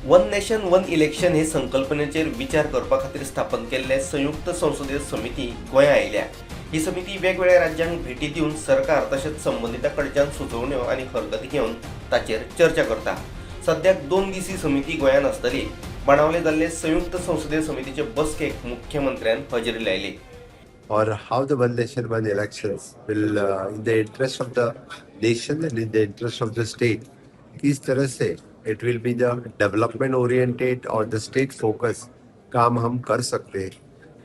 One nation one election हे संकल्पनेचेर विचार करपा खातीर स्थापन केल्ले संयुक्त संसदीय समिती गोंया आयल्या. ही समिती वेगवेगळ्या राज्यांक भेटी दिवन सरकार तशेंच संबंदितां कडच्यान सुचोवण्यो आनी हरकती घेवन ताचेर चर्चा करता. सद्याक 2 दीस ही समिती गोंयांत आसतली. बाणावले जाल्ले संयुक्त संसदीय समितीचे बसकेक मुख्यमंत्र्यान हजेरी लायली. Or how the one nation one elections will in the interest of the nation and in the interest of the state, किस तरह से it will be the development oriented Aur the state focus काम हम कर सकते हैं.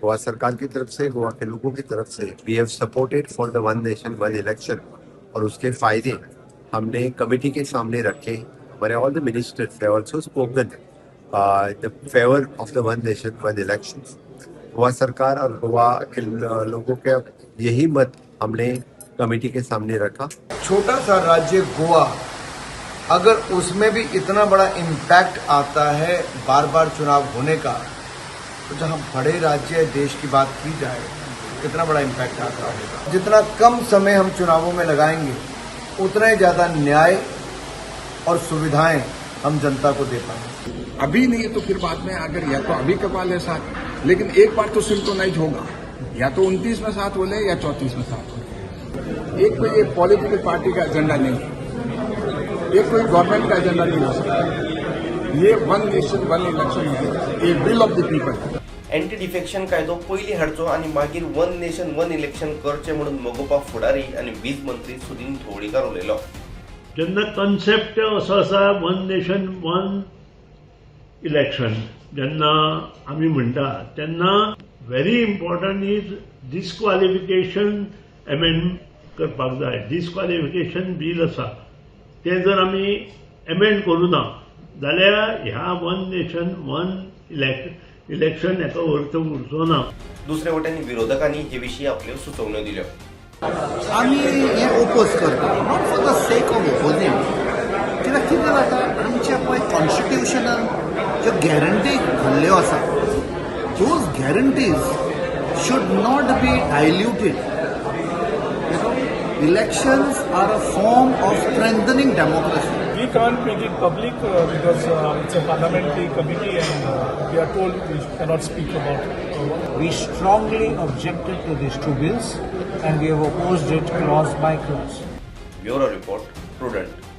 गोवा सरकार की तरफ से, Goa K लोगों की तरफ से we have supported for the one nation one election और उसके फायदे हमने कमेटी के सामने रखे. हमारे all the ministers have also spoken the favour of the one nation one election. Goa सरकार और गोवा के लोगों के यही मत हमने कमेटी के सामने रखा. छोटा सा राज्य गोवा, अगर उसमें भी इतना बड़ा इम्पैक्ट आता है बार बार चुनाव होने का, तो जहां बड़े राज्य देश की बात की जाए, कितना बड़ा इम्पैक्ट आता होगा. जितना कम समय हम चुनावों में लगाएंगे, उतना ही ज्यादा न्याय और सुविधाएं हम जनता को दे पाएंगे. अभी नहीं तो फिर बाद में अगर या तो अभी करवा ले साथ, लेकिन एक बार तो सिंक्रोनाइज होगा. या तो 29 में साथ बोले या 34 में साथ बोले. एक कोई ये पॉलिटिकल पार्टी का एजेंडा नहीं है, ये कोई गवर्नमेंट का एजेंडा नहीं हो सकता. ये वन नेशन वन इलेक्शन है, ये will of the people. Anti defection कायदो पयलीं हाडचो आनी मागीर वन नेशन वन इलेक्शन करचें म्हणून मगोपा फुडारी आनी वीज मंत्री सुदिन ढवळीकार उलयलो. जेन्ना कन्सेप्ट असो आसा, वन नेशन वन इलेक्शन जेन्ना आमी म्हणटा, तेन्ना very important is disqualification amend करपाक जाय. डिस्क्वॉलिफिकेशन बील आसा, तें जर आमी एमेंड करूं ना जाल्यार ह्या वन नेशन वन इलेक्शन हेका अर्थ उरचो ना. दुसरे वटेन विरोधकांनी हे विशीं आपल्यो सुचोवण्यो दिल्यो. आमी हें ओपोज करता, not for the sake of opposing. कित्याक कितें जाता, आमच्या पळय कॉन्स्टिट्युशनान ज्यो गॅरंटी घाल्ल्यो आसा, those guarantees should not be diluted. Elections are a form of strengthening democracy. We can't make it public because it's a parliamentary committee and we are told we cannot speak about it. We strongly objected to these two bills and we have opposed it clause by clause. Bureau report, Prudent.